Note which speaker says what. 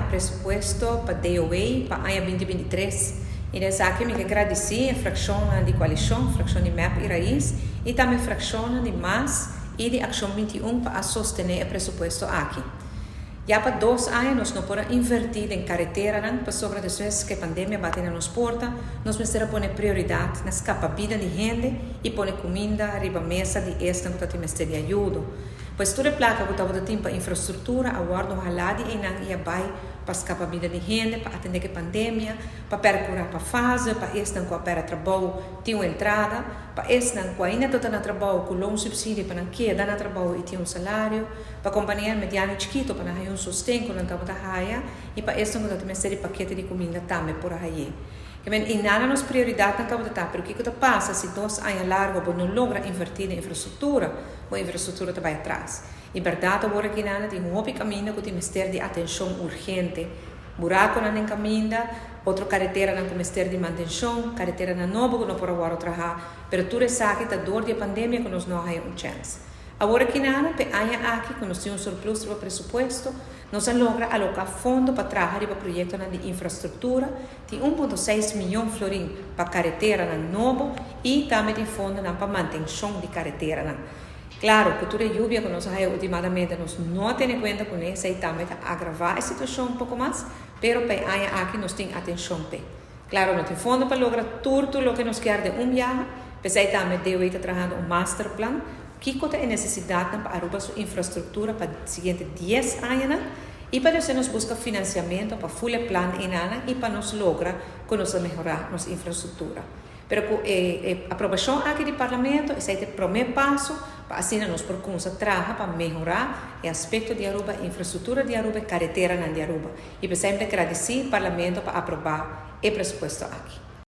Speaker 1: presupuesto pa DOW pa aña 2023. I den esaki mi ke gradisí e frakshonnan di koalishon, frakshon di mep i rais, i tambe frakshonnan di mas i di Akshon 21 pa a sostené e presupuesto aki. Ya pa dos aña nos no por a invertí den kareteranan pasobra despues ku e pandemia bati na nos porta, nos mester a pone prioridat na skapa bida di hende i pone kuminda riba mesa di esnan ku ta tin mester di ayudo. Pues tur e plaka ku tabata tin pa infrastruktura a wòrdu halá di einan i a bai pa skapa bida di hende, pa atendé ku e pandemia, pa pèrkurá pa fase, pa esnan ku a pèrdè trabou tin un entrada, pa esnan ku ainda ta ta na trabou ku loonsubsidie pa nan keda na trabou i tin un salario. Pa kompania mediano i chikito pa nan haya un sosten ku nan tabata haya i pa esnan ku ta tin mester di pakete di kuminda tambe por a hay'é. Ke men i nada nos prioridatnan tabata ta, pero kiko ta pasa si dos aña largo bo no logra invertí den infrastruktura, bo infrastruktura ta bai atras. I bèrdat awor aki nana tin hopi kaminda ku tin mester di atenshon urgente, burakonan den kaminda, otro kareteranan ku mester di mantenshon, kareteranan nobo ku no por a wòrdu trahá, pero tur esaki ta dor di e pandemia ku nos no a haya un chèns. Awor aki nana, p'e aña aki ku nos tin un surplus riba presupuesto, nos a logra aloká fondo pa traha riba proyektonan di infrastruktura, tin 1.6 miyon florin pa kareteranan nobo i tambe tin fondonan pa mantenshon di kareteranan. Klaro, ku tur e yubia ku nos a haya ultimadamente nos no a tene kuenta kuné, esei tambe ta agravá e situashon un poko mas, pero pa e aña aki nos tin atenshon p'e. Claro, no tin fondo pa logra tur tur loke nos kier den un biaha, p'esei tambe DOE ta trahando un masterplan kiko ta e necesidadnan pa Aruba su infrastructura pa siguiente dies añanan y pa djosé nos busca financiamento pa ful e plan einanan y pa nos logra cu nos ta mehora nos infrastructura. Pero cu e e aprobacion aki di Parlamento esei ta e prome paso pa asina nos por cunsa traha pa mehora e aspecto di Aruba, e infrastructura di Aruba, e careteranan di Aruba. I p'esei mi ta gradisí Parlamento pa aprobá e presupuesto aki.